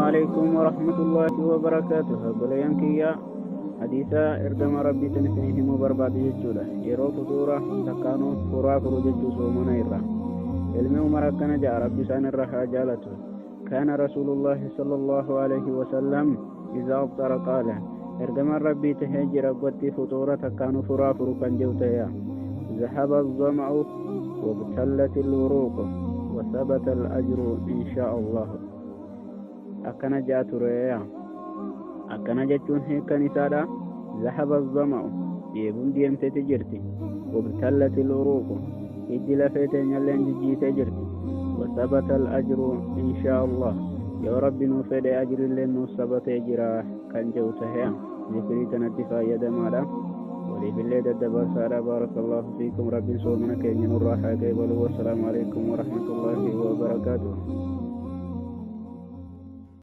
عليكم ورحمة الله وبركاته. Obboleeyyan kiyya, hadiisa ergama Rabbiitiin isinii himuu barbaade jechuudha. Yeroo futuura takkaanuu furaa furu jechuu soomana irra. Ilmi Umar akkana ja'a, Rabbi isaan irra haa jaalatu. كان رسول الله صلى الله عليه وسلم إذا أفطر قال، ergamaan Rabbii tahee jira gotti futuura takkaanuu furaa furu kan jiru ta'e: ذهب الظمأ وابتلت العروق وثبت الأجر إن شاء الله. Akkana ja'a ture. Akkana jechuun hiikkan isaadha: ذهب الظمأ, dheebuun deemteeti jirti, وابتلت العروق, hiddi lafee teenyalleen jijjiitee jirti, وثبت الأجر إن شاء الله, yoo Rabbi nuu fedhe ajrilleen nuuf sabatee jira kan jedhu tahe. Zikrii kanatti fayyadamaadha, waliifillee daddabarsaadha. بارك الله فيكم. Rabbiin soomana keenya nurraa haa qeebalu. والسلام عليكم ورحمة الله وبركاته.